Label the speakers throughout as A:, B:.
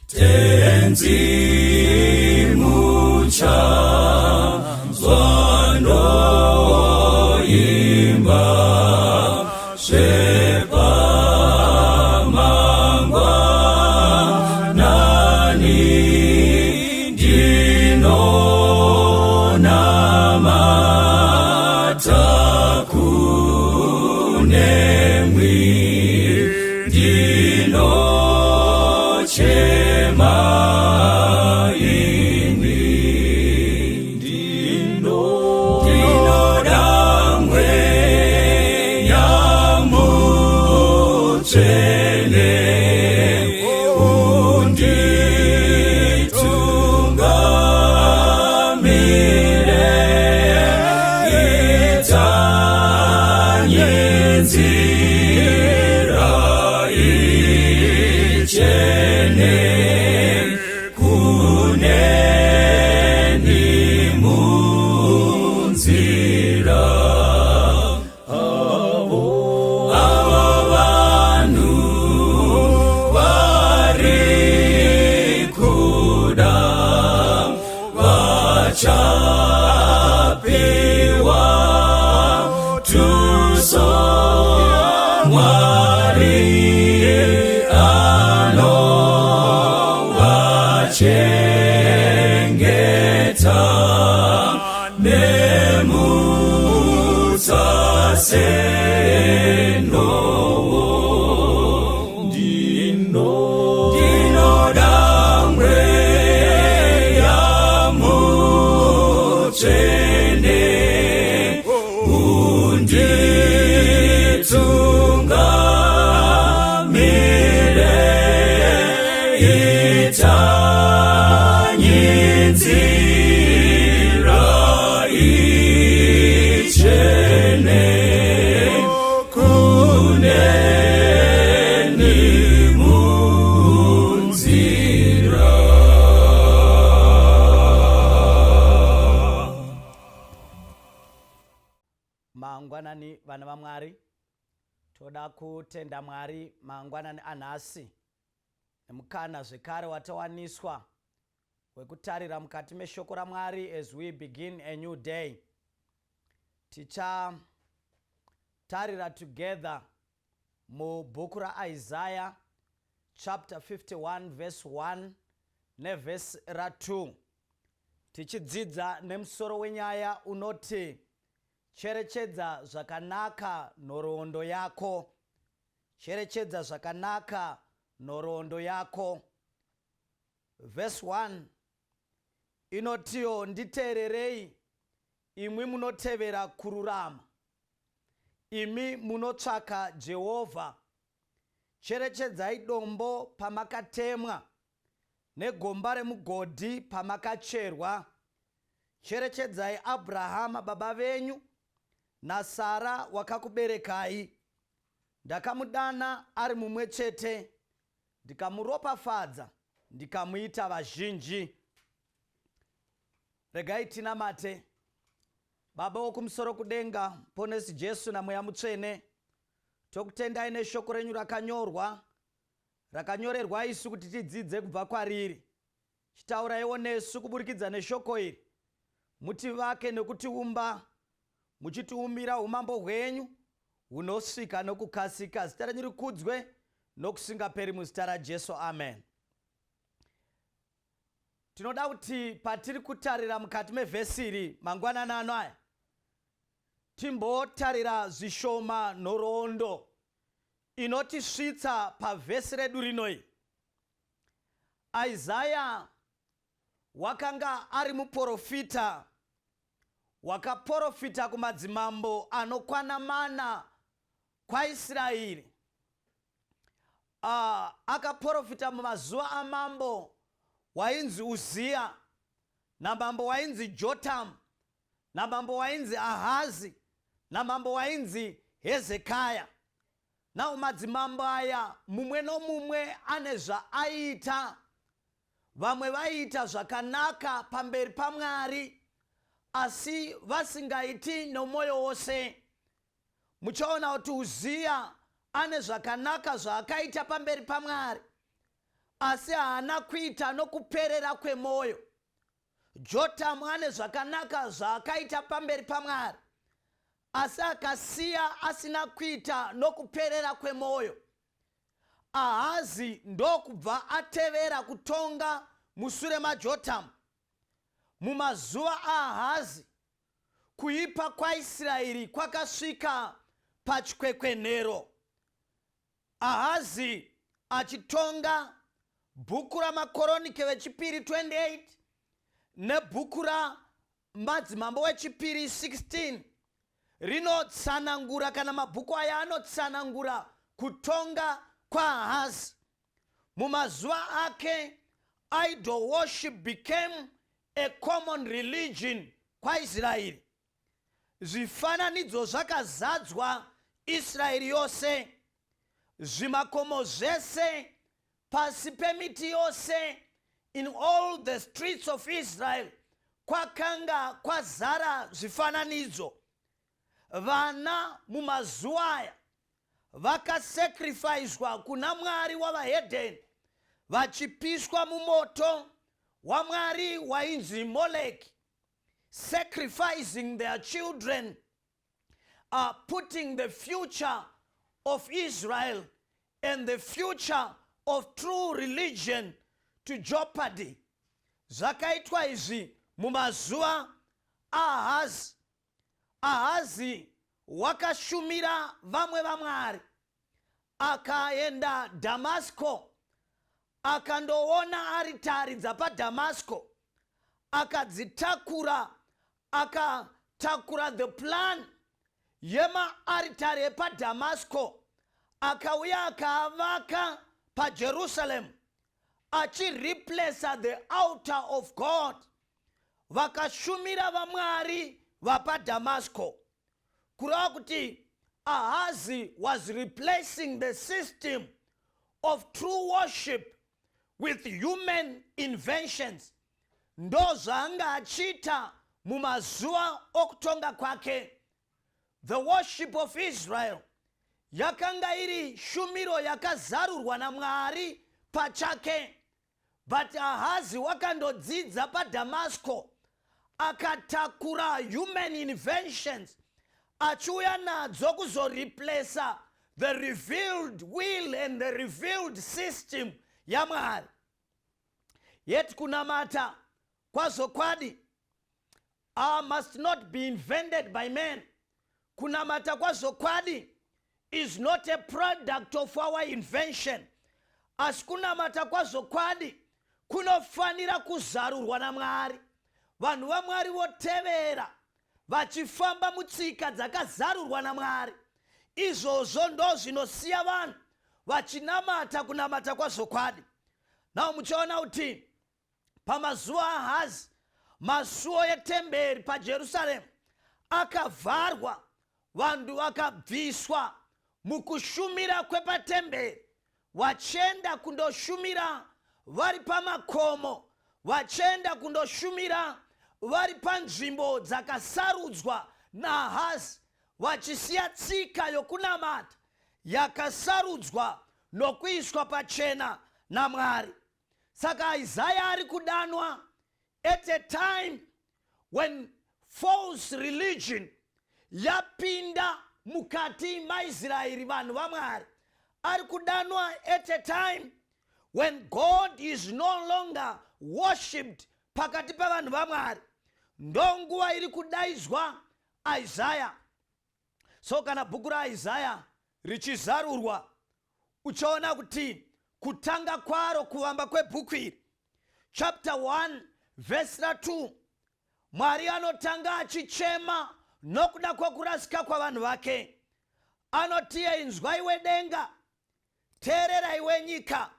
A: Tenzi muchanzwa ndoimba zvepamangwanani ndinonamata kunemwi ndinochema ini ndinoda mweya mutsvene unditungamire itanye nzira ichene kuneni munzira avo vanhu vari kuda vachapiwa tuso Mwari anovachengeta nemutsa senowo ndinoda mweya mutsvene unditungamire itanye nzira ichene kuneni munzira.
B: Mangwanani vana vaMwari, toda kutenda Mwari mangwanani anhasi nemukana zvekare watawaniswa wekutarira mukati meshoko raMwari as we begin a new day. Tichatarira together mubhuku raIsaiah chapter 51 verse 1 nevhesi ra2 tichidzidza nemusoro wenyaya unoti cherechedza zvakanaka nhoroondo yako. Cherechedza zvakanaka nhoroondo yako. Vhesi 1 inotiyo nditeererei imwi munotevera kururama, imi munotsvaka Jehovha. Cherechedzai dombo pamakatemwa, negomba remugodhi pamakacherwa. Cherechedzai Abrahama baba venyu naSara wakakuberekai. Ndakamudana ari mumwe chete, ndikamuropafadza, ndikamuita vazhinji. Regai tinamate. Baba wokumusoro kudenga, Muponesi Jesu naMweya Mutsvene, tokutendai neshoko renyu rakanyorwa, rakanyorerwa isu kuti tidzidze kubva kwariri. Chitauraiwo nesu kuburikidza neshoko iri, mutivake nekutiumba, muchitiumbira umambo hwenyu hunosvika nokukasika. Zita renyu rikudzwe nokusingaperi muzita raJesu, amen. Tinoda kuti patiri kutarira mukati mevhesi iri mangwanani ano aya, timbotarira zvishoma nhoroondo inotisvitsa pavhesi redu rinoi. Isaya wakanga ari muporofita wakaporofita kumadzimambo anokwana mana kwaIsraeri. Akaporofita mumazuva amambo wainzi Uziya, namambo wainzi Jotamu, namambo wainzi Ahazi, namambo wainzi Hezekaya. Nawo madzimambo aya mumwe nomumwe ane zvaaiita. Vamwe vaiita zvakanaka pamberi paMwari asi vasingaiti nomwoyo wose. Muchaona kuti Uziya ane zvakanaka zvaakaita pamberi paMwari. Asi haana kuita nokuperera kwemwoyo. Jotamu ane zvakanaka zvaakaita pamberi paMwari, asi akasiya asina kuita nokuperera kwemwoyo. Ahazi ndokubva atevera kutonga musure maJotamu. Mumazuva aAhazi, kuipa kwaIsraeri kwakasvika pachikwekwenhero. Ahazi achitonga, bhuku raMakoronike vechipiri 28 nebhuku raMadzimambo wechipiri 16 rinotsanangura kana mabhuku aya anotsanangura kutonga kwaAhazi. Mumazuva ake, idol worship became a common religion kwaIsraeri. Zvifananidzo zvakazadzwa Israeri yose, zvimakomo zvese, pasi pemiti yose, in all the streets of Israel kwakanga kwazara zvifananidzo. Vana mumazuva aya vakasacrificwa kuna mwari wavahedheni vachipiswa mumoto wamwari wainzi Moleki, sacrificing their children, putting the future of Israel and the future of true religion to jeopardy. Zvakaitwa izvi mumazuva aAhazi. Ahazi wakashumira vamwe vamwari, akaenda Dhamasiko, akandoona aritari dzapaDhamasiko, akadzitakura, akatakura the plan yemaaritari epaDhamasiko, akauya akaavaka paJerusalem, achireplaca the altar of God. Vakashumira vamwari vapaDhamasiko, kureva kuti Ahazi was replacing the system of true worship with human inventions. Ndo zvaanga achiita mumazuva okutonga kwake. The worship of Israel yakanga iri shumiro yakazarurwa naMwari pachake, but Ahazi wakandodzidza paDhamasiko, akatakura human inventions achiuya nadzo kuzoreplaca the revealed will and the revealed system yaMwari. Yet kunamata kwazvokwadi must not be invented by man. Kunamata kwazvokwadi is not a product of our invention, asi kunamata kwazvokwadi kunofanira kuzarurwa naMwari, vanhu vaMwari votevera vachifamba mutsika dzakazarurwa naMwari. Izvozvo ndo zvinosiya vanhu vachinamata kunamata kwazvokwadi. Nawo muchiona kuti pamazuva aAhazi masuo etemberi paJerusarema akavharwa, vanhu vakabviswa mukushumira kwepatemberi, vachienda kundoshumira vari pamakomo, vachienda kundoshumira vari panzvimbo dzakasarudzwa naAhazi, vachisiya tsika yokunamata yakasarudzwa nokuiswa pachena naMwari. Saka Isaya ari kudanwa at a time when false religion yapinda mukati maIsraeri, vanhu vaMwari. Ari kudanwa at a time when God is no longer worshipped pakati pavanhu vaMwari. Ndonguva iri kudaidzwa Isaya. So kana bhuku raIsaya richizarurwa, uchaona kuti kutanga kwaro, kuvamba kwebhuku iri, chapter 1 vhesi ra2, Mwari anotanga achichema nokuda kwokurasika kwavanhu vake. Anotiye, "Inzwa iwe denga, teerera iwe nyika,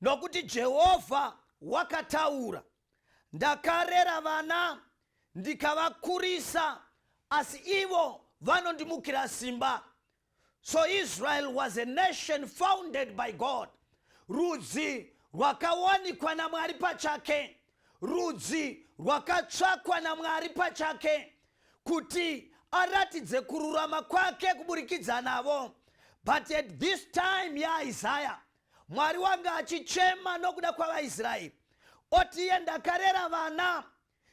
B: nokuti Jehovha wakataura. Ndakarera vana ndikavakurisa, asi ivo vanondimukira simba." So Israel was a nation founded by God, rudzi rwakawanikwa naMwari pachake, rudzi rwakatsvakwa naMwari pachake kuti aratidze kururama kwake kuburikidza navo. But at this time yaIsaya, Mwari wanga achichema nokuda kwavaIsraeri, oti iye, "Ndakarera vana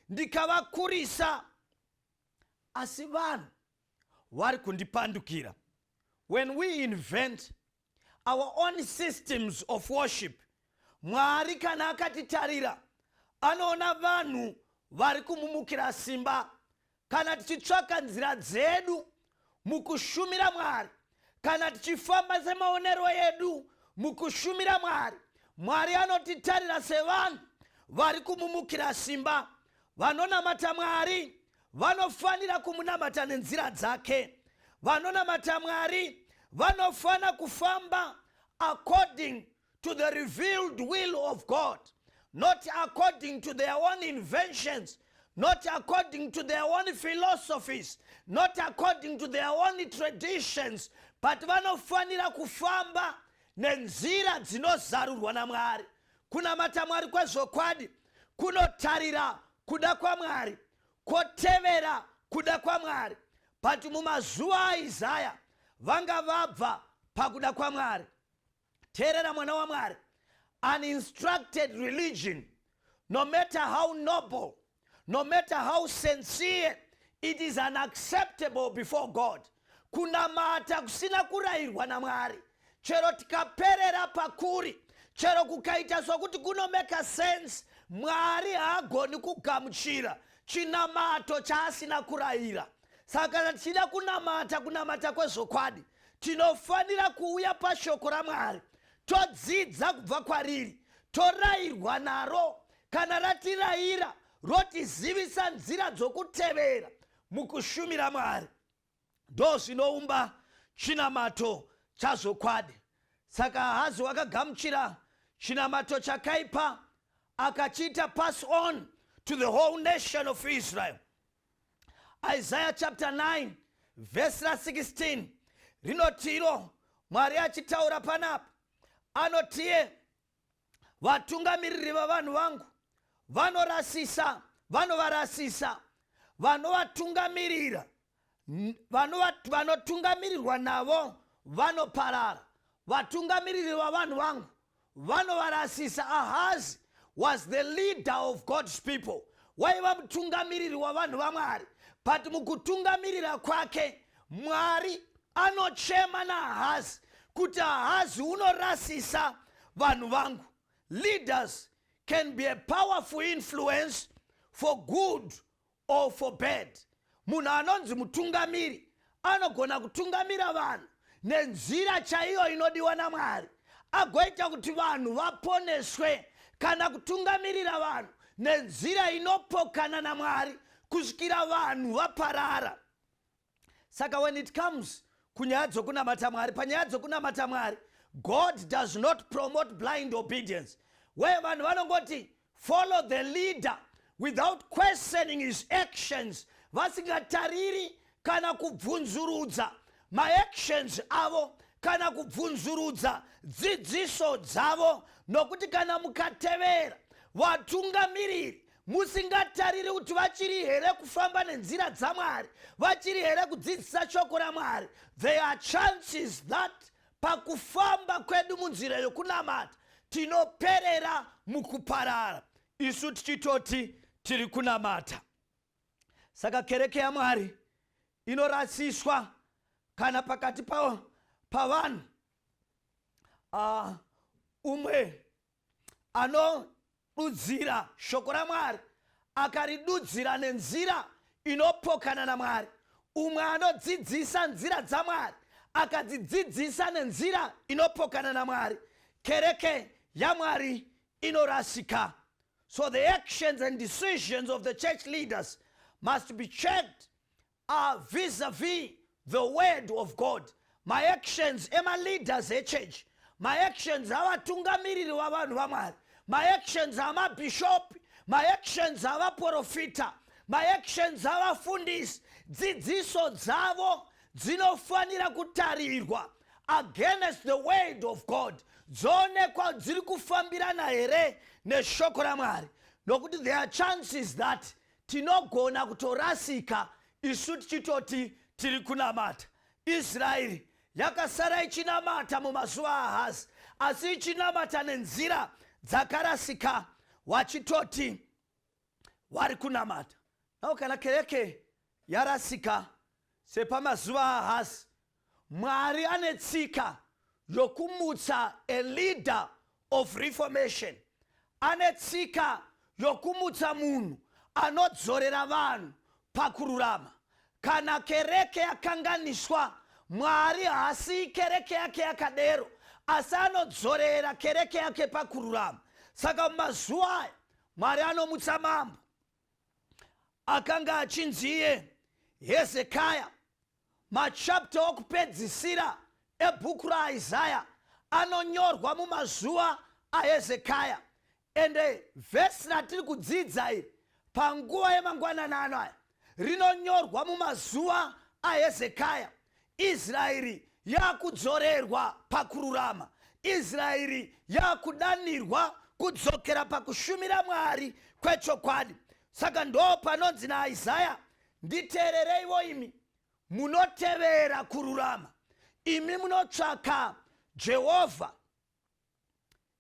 B: ndikavakurisa, asi vanhu vari kundipandukira." When we invent our own systems of worship, Mwari kana akatitarira anoona vanhu vari kumumukira simba. Kana tichitsvaka nzira dzedu mukushumira Mwari, kana tichifamba semaonero edu mukushumira Mwari, Mwari anotitarira sevanhu vari kumumukira simba. Vanonamata Mwari vanofanira kumunamata nenzira dzake. Vanonamata Mwari vanofanira kufamba according to the revealed will of God, not according to their own inventions, not according to their own philosophies, not according to their own traditions, but vanofanira kufamba nenzira dzinozarurwa naMwari. Kunamata Mwari kwezvokwadi kunotarira kuda kwaMwari, kwotevera kuda kwaMwari. But mumazuva aIsaya vanga vabva pakuda kwaMwari. Teerera, mwana waMwari, uninstructed religion, no matter how noble, no matter how sincere, it is unacceptable before God. Kunamata kusina kurayirwa naMwari, chero tikaperera pakuri, chero kukaita sokuti kunomeka sense, Mwari haagoni kugamuchira chinamato chaasina kurayira. Saka kana tichida kunamata kunamata kwezvokwadi, tinofanira kuuya pashoko raMwari, todzidza kubva kwariri, torayirwa naro. Kana ratirayira, rotizivisa nzira dzokutevera mukushumira Mwari, ndo zvinoumba chinamato chazvokwadi. Saka Ahazi wakagamuchira chinamato chakaipa, akachiita pass on to the whole nation of Israel. Isaiah chapter 9 vhesi ra16 rinotiro, Mwari achitaura panapa anotiye, "Vatungamiriri vavanhu vangu vanorasisa, vanovarasisa vanovatungamirira, vanotungamirirwa navo vanoparara." Vatungamiriri vavanhu vangu vanovarasisa. Ahazi was the leader of God's people, waiva mutungamiriri wavanhu vaMwari, but mukutungamirira kwake Mwari anochema naAhazi kuti, "Ahazi, unorasisa vanhu vangu." Leaders can be a powerful influence for good or for bad. Munhu anonzi mutungamiri anogona kutungamira vanhu nenzira chaiyo inodiwa naMwari, agoita kuti vanhu vaponeswe, kana kutungamirira vanhu nenzira inopokana naMwari kusvikira vanhu vaparara. Saka when it comes kunyaya dzokunamata Mwari, panyaya dzokunamata Mwari, God does not promote blind obedience, where vanhu vanongoti follow the leader without questioning his actions, vasingatariri kana kubvunzurudza maactions avo kana kubvunzurudza dzidziso dzavo. Nokuti kana mukatevera vatungamiriri musingatariri kuti vachiri here kufamba nenzira dzaMwari, vachiri here kudzidzisa shoko raMwari, there are chances that pakufamba kwedu munzira yokunamata tinoperera mukuparara, isu tichitoti tiri kunamata. Saka kereke yaMwari inorasiswa kana pakati pavanhu umwe anodudzira shoko raMwari akaridudzira nenzira inopokana naMwari, umwe anodzidzisa nzira dzaMwari akadzidzidzisa nenzira inopokana naMwari, kereke yaMwari inorasika. So the actions and decisions of the church leaders must be checked vis-a-vis the word of God. Maactions emaleaders echurch, maactions avatungamiriri vavanhu vaMwari, maactions amabhishopi, maactions avaprofita, maactions avafundisi, dzidziso dzavo dzinofanira kutarirwa against the word of God, dzoonekwa dziri kufambirana here neshoko raMwari. Nokuti there are chances that tinogona kutorasika isu tichitoti tiri kunamata. Israeri yakasara ichinamata mumazuva aAhazi. asi ichinamata nenzira dzakarasika wachitoti wari kunamata. Now kana kereke yarasika sepamazuva aAhazi, Mwari ane tsika yokumutsa a leader of reformation. Ane tsika yokumutsa munhu anodzorera vanhu pakururama. Kana kereke yakanganiswa, Mwari haasiyi kereke yake yakadero, asi anodzorera kereke yake pakururama. Saka mumazuva aya, Mwari anomutsa mambo akanga achinzi iye Hezekaya. Machapta okupedzisira ebhuku raIsaya anonyorwa mumazuva aHezekaya. Ende vhesi ratiri kudzidza iri panguva yemangwanani ano aya rinonyorwa mumazuva aHezekaya. Israeri yakudzorerwa pakururama. Israeri yakudanirwa kudzokera pakushumira Mwari kwechokwadi. Saka ndo panonzi naIsaya, nditeerereiwo imi munotevera kururama, imi munotsvaka Jehovha.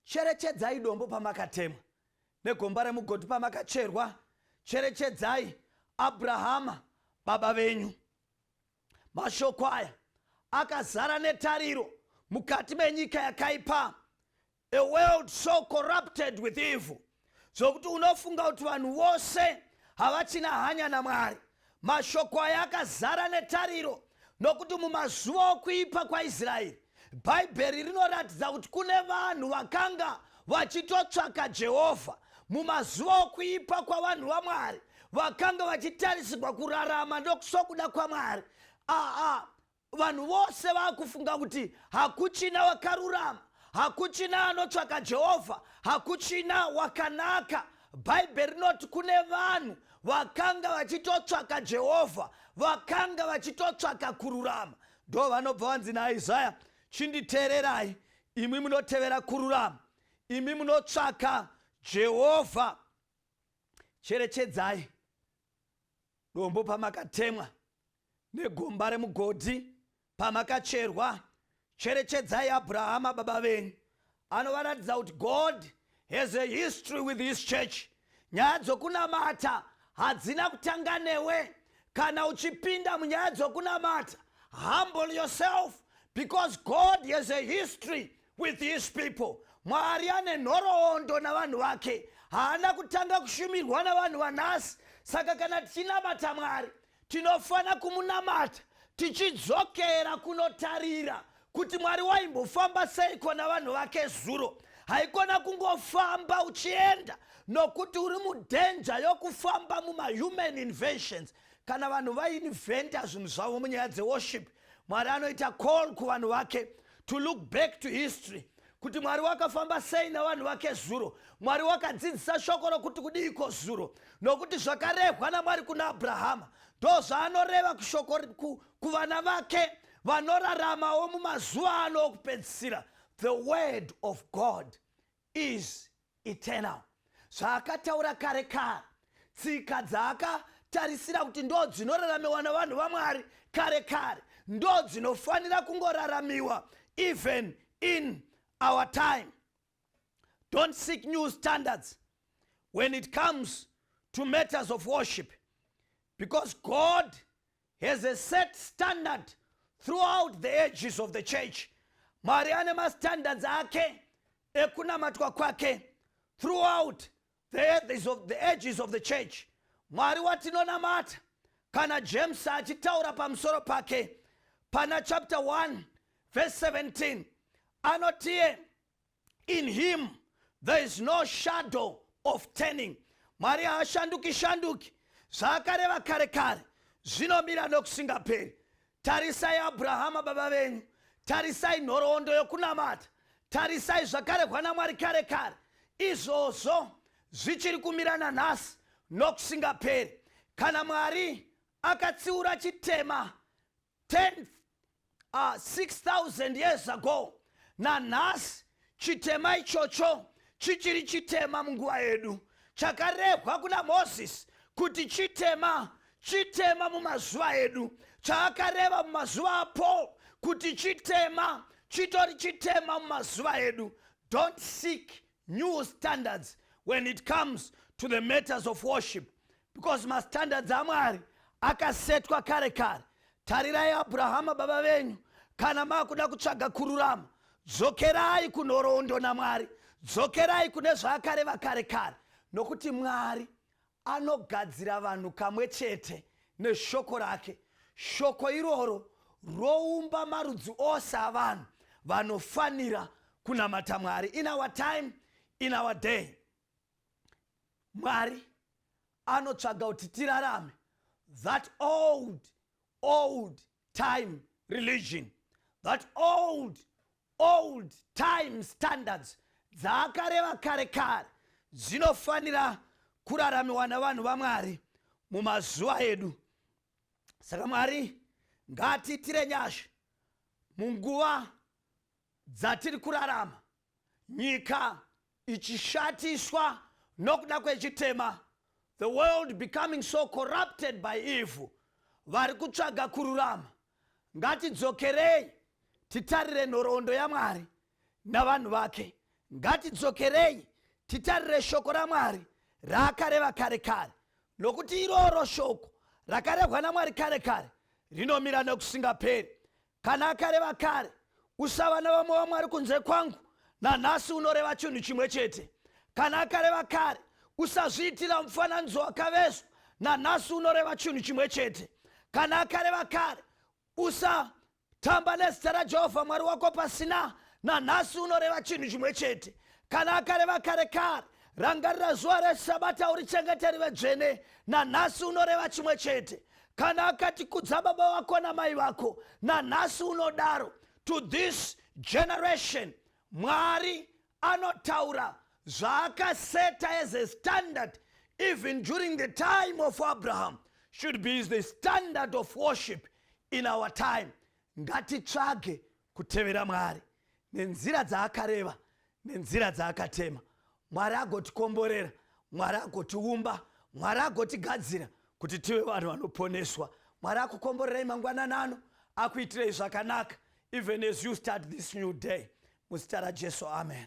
B: Cherechedzai dombo pamakatemwa negomba remugodhi pamakacherwa. Cherechedzai Abrahama baba venyu. Mashoko aya akazara netariro mukati menyika yakaipa, a world so corrupted with evil, zvokuti unofunga kuti vanhu vose havachina hanya naMwari. Mashoko aya akazara netariro nokuti mumazuva okuipa kwaIsraeri, Bhaibheri rinoratidza kuti kune vanhu vakanga vachitotsvaka Jehovha. Mumazuva okuipa kwavanhu vaMwari vakanga vachitarisirwa kurarama ndokusokuda kwaMwari, aa vanhu vose vakufunga kuti hakuchina wakarurama, hakuchina anotsvaka Jehovha, hakuchina wakanaka, Bhaibheri rinoti kune vanhu vakanga vachitotsvaka Jehovha, vakanga vachitotsvaka kururama. Ndo vanobva vanzi naIsaya, chinditeererai imwi munotevera kururama, imi munotsvaka Jehovha. Cherechedzai dombo pamakatemwa negomba remugodhi pamakacherwa. Cherechedzai Abrahama baba venyu. Anovaratidza kuti God has a history with his church. Nyaya dzokunamata hadzina kutanga newe. Kana uchipinda munyaya dzokunamata, humble yourself, because God has a history with his people. Mwari ane nhoroondo navanhu vake. Haana kutanga kushumirwa navanhu vanhasi. Saka kana tichinamata Mwari, tinofanira kumunamata tichidzokera kunotarira kuti Mwari waimbofamba seiko navanhu vake zuro. Haikona kungofamba uchienda, nokuti uri mudhenja yokufamba mumahuman inventions. Kana vanhu vainventa zvinhu zvavo munyaya dzeworship, Mwari anoita call kuvanhu vake to look back to history, kuti Mwari wakafamba sei navanhu vake zuro, Mwari wakadzidzisa shoko rokuti kudiiko zuro, nokuti zvakarehwa naMwari kuna Abrahama ndo zvaanoreva kushoko kuvana vake vanoraramawo mumazuva ano okupedzisira. The word of God is eternal. Zvaakataura kare kare, tsika dzaakatarisira kuti ndo dzinoraramiwa navanhu vaMwari kare kare, ndo dzinofanira kungoraramiwa even in our time. Don't seek new standards when it comes to matters of worship, because God has a set standard throughout the ages of the church. Mwari ane mastandards ake ekunamatwa kwake throughout the ages of the church. Mwari watinonamata, kana James achitaura pamusoro pake pana chapter 1 verse 17, anotiye, "In him there is no shadow of turning." Mwari haashanduki shanduki. Zvaakareva kare kare zvinomira nokusingaperi. Tarisai Abrahama baba venyu, tarisai nhoroondo yokunamata, tarisai zvakarehwa naMwari kare kare, izvozvo zvichiri kumira nanhasi nokusingaperi. Kana Mwari akatsiura chitema 10 6000 years ago, nanhasi chitema ichocho chichiri chitema munguva yedu. Chakarehwa kuna Mozisi kuti chitema, chitema mumazuva edu. Chaakareva mumazuva aPaul kuti chitema. Chitori chitema mumazuva edu. Don't seek new standards when it comes to the matters of worship because mastandards amwari akasetwa kare kare. Tarirai Abrahama baba venyu. Kana makuda kutsvaga kururama, dzokerai kunhoroondo naMwari, dzokerai kune zvaakareva kare kare, nokuti Mwari anogadzira vanhu kamwe chete neshoko rake. Shoko iroro roumba marudzi ose avanhu vanofanira kunamata Mwari. In our time, in our day, Mwari anotsvaga kuti tirarame that old, old time religion, that old, old time standards dzaakareva kare kare dzinofanira kuraramiwa navanhu vaMwari mumazuva edu. Saka Mwari ngaatiitire nyasha munguva dzatiri kurarama, nyika ichishatiswa nokuda kwechitema, the world becoming so corrupted by evil. Vari kutsvaga kururama, ngatidzokerei titarire nhoroondo yaMwari navanhu vake. Ngatidzokerei titarire shoko raMwari raakareva kare kare, nokuti iroro shoko rakarehwa naMwari kare kare rinomira nekusingaperi. Kana akareva kare, "Usava navamwe vamwari kunze kwangu," nanhasi unoreva chinhu chimwe chete. Kana akareva kare, "Usazviitira mufananidzo wakavezwa," nanhasi unoreva chinhu chimwe chete. Kana akareva kare, "Usatamba nezita raJehovha Mwari wako pasina," nanhasi unoreva chinhu chimwe chete. Kana akareva kare kare, "Rangarira zuva resabata urichengete rive dzvene," nanhasi unoreva chimwe chete. Kana akati, "Kudza baba vako namai vako," nanhasi unodaro. To this generation, Mwari anotaura zvaakaseta as a standard even during the time of Abraham should be the standard of worship in our time. Ngatitsvage kutevera Mwari nenzira dzaakareva, nenzira dzaakatema. Mwari agotikomborera, Mwari agotiumba, Mwari agotigadzira kuti tive vanhu vanoponeswa. Mwari akukomborerai mangwanani ano, akuitirei zvakanaka even as you start this new day. Muzita raJesu, amen.